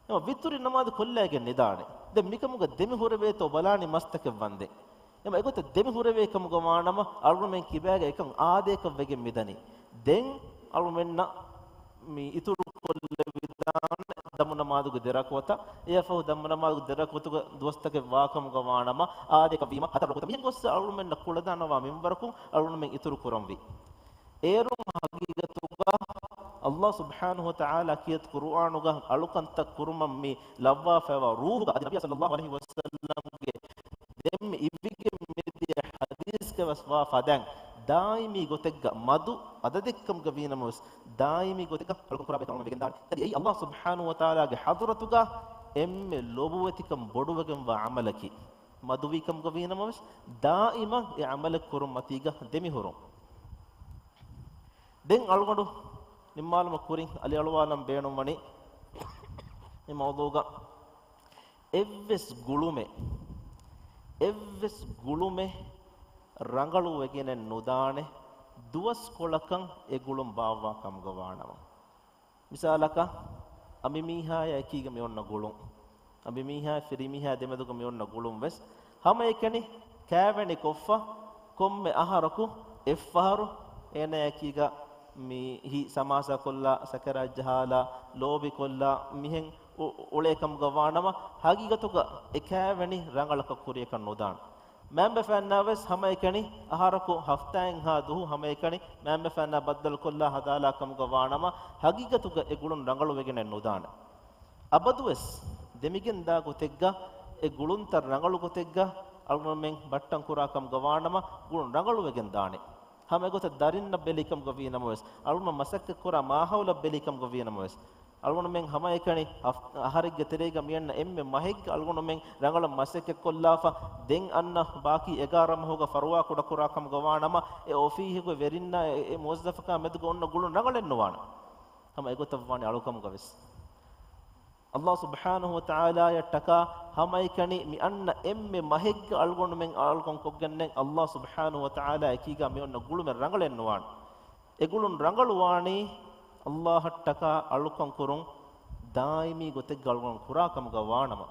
އެމަ ވިތުރި ނަމާދު ކޮށްލައިގެން ނިދާނެ. ދެން މިކަމުގަ ދެމި ހުރެވޭތޯ ބަލާނީ މަސްތަކެއް ވަންދެން. އެމަ އެގޮތަށް ދެމި ހުރެވޭ ކަމުގަ ވާނަމަ، އަޅުގަނޑުމެން ކިބާގަ އެކަން އާދަޔަކަށް ވެގެން މިދަނީ. ދެން އަޅުގަނޑުމެންނަށް މި އިތުރު ކޮށްލެވިދާނެ ދަމު ނަމާދުގެ ދެ ރަކުޢަތަށް. އެއަށްފަހު ދަމު ނަމާދުގެ ދެ ރަކުޢަތުގަ ދުވަސްތަކެއް ވާ ކަމުގަ ވާނަމަ، އާދަޔަކަށް ވީމަ ހަތަރު ރަކުޢަތަށް. މިހެން ގޮއްސަ އަޅުގަނޑުމެންނަށް ކުޅަދާނަވާ މިންވަރަކުން އަޅުގަނޑުމެން އިތުރު ކުރަންވީ. އޭރުން ހަގީގަތުގަ ﷲ ސުބްޙާނަހޫ ވަތަޢާލާ ކީރިތި ޤުރުއާނުގަ އަޅުކަންތައް ކުރުމަށް މި ލައްވާފައިވާ ރޫޙުގަ އަދި ނަބިއްޔާ ޞައްލައްލާހު ޢަލައިހި ވަސައްލަމްގެ ދެން މި އިވިގެން މިދިޔަ ޙަދީޘްގަ ވެސް ވާ ފަދައިން ދާއިމީ ގޮތެއްގަ މަދު އަދަދެއްކަމުގަ ވީނަމަވެސް، ދާއިމީ ގޮތެއްގަ އަޅުކަން ކުރާ ބަޔަކަށް އަޅުގަނޑު ވެގެންދާނެ. އަދި އެއީ ﷲ ސުބްޙާނަހޫ ވަތަޢާލާގެ ޙަޟްރަތުގަ އެންމެ ލޮބުވެތިކަން ބޮޑުވެގެންވާ ޢަމަލަކީ. މަދުވީ ކަމުގަ ވީނަމަވެސް، ދާއިމަށް އެ ޢަމަލެއް ކުރުން މަތީގަ ދެމިހުރުން. ދެން އަޅުގަނޑު ނިންމާލުމަށް ކުރިން އަލިއަޅުވާލަން ބޭނުންވަނީ މި މައުޟޫގަ އެއްވެސް ގުޅުމެއް، އެއްވެސް ގުޅުމެއް ރަނގަޅު ވެގެނެއް ނުދާނެ، ދުވަސްކޮޅަކަށް އެ ގުޅުން ބާއްވާ ކަމުގަ ވާނަމަ. މިސާލަކަށް، އަނބިމީހާޔާ އެކީގަ މި އޮންނަ ގުޅުން، އަނބިމީހާ ފިރިމީހާ ދެމެދުގަ މި އޮންނަ ގުޅުން ވެސް ހަމައެކަނި ކާވެނި ކޮށްފަ، ކޮންމެ އަހަރަކު އެއްފަހަރު އޭނާ އެކީގަ މި ހިތް ސަމާސާ ކޮށްލާ، ސަކަރާތް ޖަހާލާ، ލޯބި ކޮށްލާ، މިހެން އު-، އުޅޭ ކަމުގަ ވާނަމަ، ހަގީގަތުގަ އެ ކާވެނި ރަނގަޅަކަށް ކުރިޔަކަށް ނުދާނެ. މައިންބަފައިންނާ ވެސް ހަމައެކަނި އަހަރަކު ހަފްތާއެއްހާ ދުހު ހަމައެކަނި މައިންބަފައިންނާ ބައްދަލުކޮށްލާ ހަދާލާ ކަމުގަ ވާނަމަ، ހަގީގަތުގަ އެ ގުޅުން ރަނގަޅު ވެގެނެއް ނުދާނެ. އަބަދުވެސް ދެމިގެން ދާ ގޮތެއްގަ، އެ ގުޅުންތައް ރަނގަޅު ގޮތެއްގަ އަޅުގަނޑުމެން ބައްޓަން ކުރާ ކަމުގަ ވާނަމަ، ގުޅުން ރަނގަޅު ވެގެން ދާނެ. ހަމަ އެގޮތަށް ދަރިންނަށް ބެލި ކަމުގަ ވީނަމަވެސް، އަޅުގަނޑު މަސައްކަތް ކުރާ މާހައުލަށް ބެލި ކަމުގަ ވީނަމަވެސް، އަޅުގަނޑުމެން ހަމައެކަނި ހަފް-، އަހަރެއްގެ ތެރޭގަ މިއަންނަ އެންމެ މަހެއްގަ އަޅުގަނޑުމެން ރަނގަޅަށް މަސައްކަތްކޮށްލާފަ، ދެން އަންނަ ބާކީ އެގާރަ މަހުގަ ފަރުވާ ކުޑަކުރާ ކަމުގަ ވާނަމަ، އެ އޮފީހުގެ ވެރިންނާ އެ، އެ މުވައްޒަފަކާ މެދުގަ އޮންނަ ގުޅުން ރަނގަޅެއް ނުވާނެ. ހަމަ އެގޮތަށް ވާނެ އަޅުކަމުގަ ވެސް. ﷲ ސުބްޙާނަހޫ ވަތަޢާލާޔަށްޓަކާ ހަމައެކަނި މި އަންނަ އެންމެ މަހެއްގަ އަޅުގަނޑުމެން އަޅުކަން ކޮށްގެންނެން، ﷲ ސުބްޙާނަހޫ ވަތަޢާލާ އެކީގަ މި އޮންނަ ގުޅުމެއް ރަނގަޅެއް ނުވާނެ. އެ ގުޅުން ރަނގަޅުވާނީ ﷲ އަށްޓަކާ އަޅުކަން ކުރުން ދާއިމީ ގޮތެއްގަ އަޅުގަނޑު ކުރާ ކަމުގަ ވާނަމަ.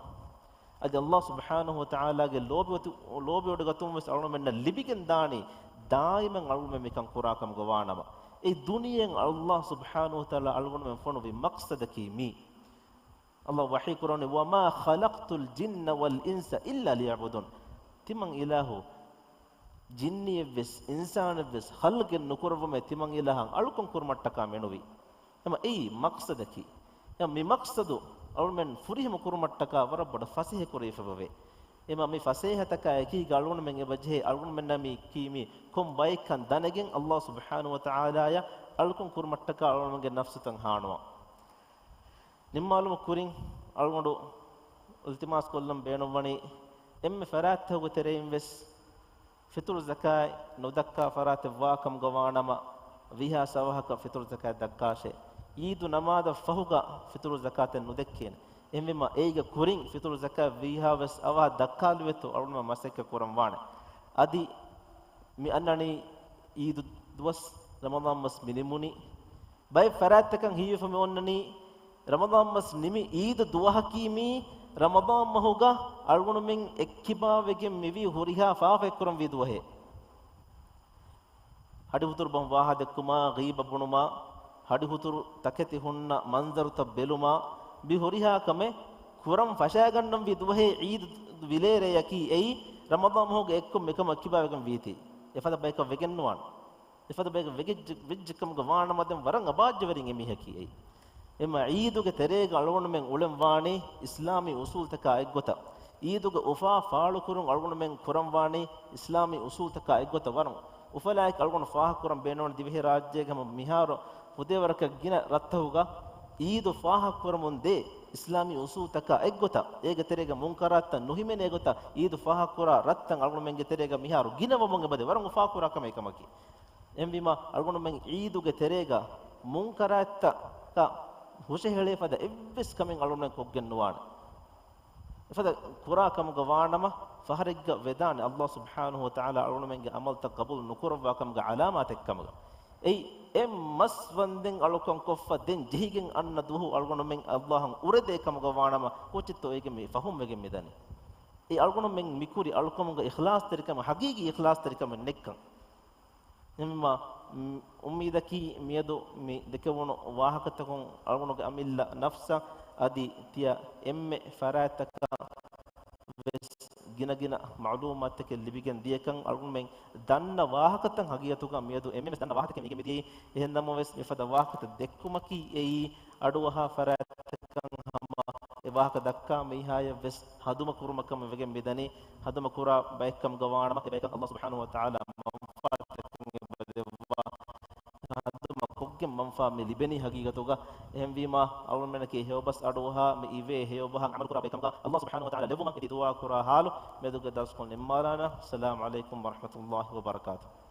އަދި ﷲ ސުބްޙާނަހޫ ވަތަޢާލާގެ ލޯބިވަތު-، ލޯބިވޮޑިގަތުން ވެސް އަޅުގަނޑުމެންނަށް ލިބިގެން ދާނީ ދާއިމަށް އަޅުގަނޑުމެން މިކަން ކުރާ ކަމުގަ ވާނަމަ. އެ ދުނިޔެއިން ﷲ ސުބްޙާނަހޫ ވަތަޢާލާ އަޅުގަނޑުމެން ފޮނުވި މަޤްޞަދަކީ މީ. ﷲ ވަޙީ ކުރަނީ، "وما خلقت الجن والإنس إلا ليعبدون." ތިމަން އިލާހު ޖިންނިއެއްވެސް، އިންސާނެއްވެސް ޚަލްޤެއް ނުކުރައްވަމޭ ތިމަން އިލާހަށް އަޅުކަން ކުރުމަށްޓަކާ މެނުވީ. އެމަ އެއީ މަޤްޞަދަކީ. އެމަ މި މަޤްޞަދު އަޅުމެން ފުރިހަމަ ކުރުމަށްޓަކާ ވަރަށް ބޮޑަށް ފަސޭހަ ކުރެވިފައިވޭ. އެމަ މި ފަސޭހަތަކާ އެކީގަ އަޅުގަނޑުމެން އެބަޖެހޭ އަޅުގަނޑުމެންނަށް މި ކީ މީ ކޮން ބައެއްކަން ދަނެގެން ﷲ ސުބްޙާނަހޫ ވަތަޢާލާޔަށް އަޅުކަން ކުރުމަށްޓަކާ އަޅުގަނޑުގެ ނަފްސުތައް ހާނުވާ. ނިންމާލުމަށް ކުރިން އަޅުގަނޑު އިލްތިމާސް ކޮށްލަން ބޭނުންވަނީ، އެންމެ ފަރާތްތަކުގެ ތެރެއިން ވެސް ފިޠުރު ޒަކާތް ނުދައްކާ ފަރާތެއް ވާ ކަމުގަ ވާނަމަ، ވީހާވެސް އަވަހަކަށް ފިޠުރު ޒަކާތް ދައްކާށޭ. ޢީދު ނަމާދަށް ފަހުގަ ފިޠުރު ޒަކާތެއް ނުދެއްކޭނެ. އެހެންވީމަ، އޭގެ ކުރިން ފިޠުރު ޒަކާތް ވީހާވެސް އަވަހަށް ދައްކާލުވޭތޯ އަޅުގަނޑުމެން މަސައްކަތް ކުރަން ވާނެ. އަދި މި އަންނަނީ ޢީދު ދުވަސް، ރަމަޟާން މަސް މި ނިމުނީ. ބައެއް ފަރާތްތަކަށް ހީވެފަ މި އޮންނަނީ، ރަމަޟާން މަސް ނިމި ޢީދު ދުވަހަކީ މީ ރަމަޟާން މަހުގަ އަޅުގަނޑުމެން އެއްކިބާވެގެން މިވީ ހުރިހާ ފާފައެއް ކުރަންވީ ދުވަހޭ. ހަޑިހުތުރު ބަހުން ވާހަ ދެއްކުމާ، ޣީބަ ބުނުމާ، ހަޑިހުތުރު ތަކެތި ހުންނަ މަންޒަރުތައް ބެލުމާ، މި ހުރިހާ ކަމެއް ކުރަން ފަށާގަންނަންވީ ދުވަހޭ ޢީދު ވިލޭރެޔަކީ އެއީ ރަމަޟާން މަހުގެ އެއްކޮށް މިކަމަށް އެއްކިބާވެގެން ވީތީ. އެފަދަ ބަޔަކަށް ވެގެންނުވާނެ. އެފަދަ ބަޔަކަށް ވެގެއްޖެ-، ވެއްޖެ ކަމުގަ ވާނަމަ ދެން ވަރަށް އަބާއްޖަވެރިން އެމީހަކީ އެއީ. އެމަ ޢީދުގެ ތެރޭގަ އަޅުގަނޑުމެން އުޅެން ވާނީ އިސްލާމީ އުސޫލްތަކާ އެއްގޮތަށް. ޢީދުގެ އުފާ ފާޅުކުރުން އަޅުގަނޑުމެން ކުރަން ވާނީ އިސްލާމީ އުސޫލްތަކާ އެއްގޮތަށް. ވަރަށް އުފަލާއެކު އަޅުގަނޑު ފާހަގަކުރަން ބޭނުން ދިވެހިރާއްޖޭގަ ހަމަ މިހާރު ފުދޭވަރަކަށް ގިނަ ރަށްތަކުގަ ޢީދު ފާހަގަކުރަމުން ދޭ އިސްލާމީ އުސޫލްތަކާ އެއްގޮތަށް. އޭގެ ތެރޭގަ މުންކަރާތްތައް ނުހިމެނޭ ގޮތަށް ޢީދު ފާހަގަކުރާ ރަށްތައް އަޅުގަނޑުމެންގެ ތެރޭގަ މިހާރު ގިނަވަމުން އެބަދޭ. ވަރަށް އުފާކުރާ ކަމެއް ކަމަކީ. އެހެންވީމަ، އަޅުގަނޑުމެން ޢީދުގެ ތެރޭގަ މުންކަރާތްތަކަށް ހުށަހެޅޭ ފަދަ އެއްވެސް ކަމެއް އަޅުގަނޑުމެން ކޮށްގެން ނުވާނެ. އެފަދަ ކުރާ ކަމުގަ ވާނަމަ، ފަހަރެއްގަ ވެދާނެ ﷲ ސުބްޙާނަހޫ ވަތަޢާލާ އަޅުގަނޑުމެންގެ ޢަމަލްތައް ޤަބޫލު ނުކުރައްވާ ކަމުގެ ޢަލާމާތެއް ކަމުގަ. އެއީ، އެއް މަސް ވަންދެން އަޅުކަން ކޮށްފަ ދެން ޖެހިގެން އަންނަ ދުވަހު އަޅުގަނޑުމެން ﷲ އަށް އުރެދޭ ކަމުގަ ވާނަމަ، ކޯޗެއްތޯ އޭގެ މި ފަހުން ވެގެން މިދަނީ؟ އެ އަޅުގަނޑުމެން މިކުރި އަޅުކަމުގަ އިޚްލާޞްތެރިކަމެއް، ޙަޤީޤީ އިޚްލާޞްތެރިކަމެއް ނެއްކަން. އެހެންވީމަ، މް، އުއްމީދަކީ މިއަދު މި ދެކެވުނު ވާހަކަތަކުން އަޅުގަނޑުގެ އަމިއްލަ ނަފްސަށް އަދި ތިޔަ އެންމެ ފަރާތްތަކަށް ވެސް ގިނަގިނަ މަޢުލޫމާތުތަކެއް ލިބިގެން ދިޔަކަން، އަޅުގަނޑުމެން ދަންނަ ވާހަކަތައް ހަގީގަތުގަ މިއަދު އެންމެ ވެސް ދަންނަ ވާހަކަތަކެއް މީގެ މިދިޔައީ. އެހެން ނަމަވެސް، މިފަދަ ވާހަކަތައް ދެއްކުމަކީ އެއީ އަޑުއަހާ ފަރާތްތަކަށް ހަމަ އެ ވާހަކަ ދައްކާ މީހާޔަށް ވެސް ހަނދުމަ ކުރުމަކަށް ވެގެން މިދަނީ. ހަނދުމަ ކުރާ ބައެއްކަމުގަ ވާނަމަ، އެ ބަޔަކަށް ﷲ ސުބްޙާނަހޫ ވަތަޢާލާ މަންފާތަކެއް އެބަދެއްވާ. ހަނދުމަ ކޮށްގެން މަންފާ މި ލިބެނީ ހަގީގަތުގަ. އެހެންވީމަ، އަޅުގަނޑުމެންނަކީ ހެޔޮބަސް އަޑުއަހާ، މި އިވޭ ހެޔޮބަހަށް ޢަމަލުކުރާ ބައެއްކަމުގަ ﷲ ސުބްޙާނަހޫ ވަތަޢާލާ ލެއްވުމަށް އެދި ދުޢާ ކުރާ ހާލު މިއަދުގެ ދަރުސްކޮޅު ނިންމާލާނަން. އައްސަލާމު ޢަލައިކުމް ވަރަޙްމަތުﷲ ވަބަރަކާތުހު.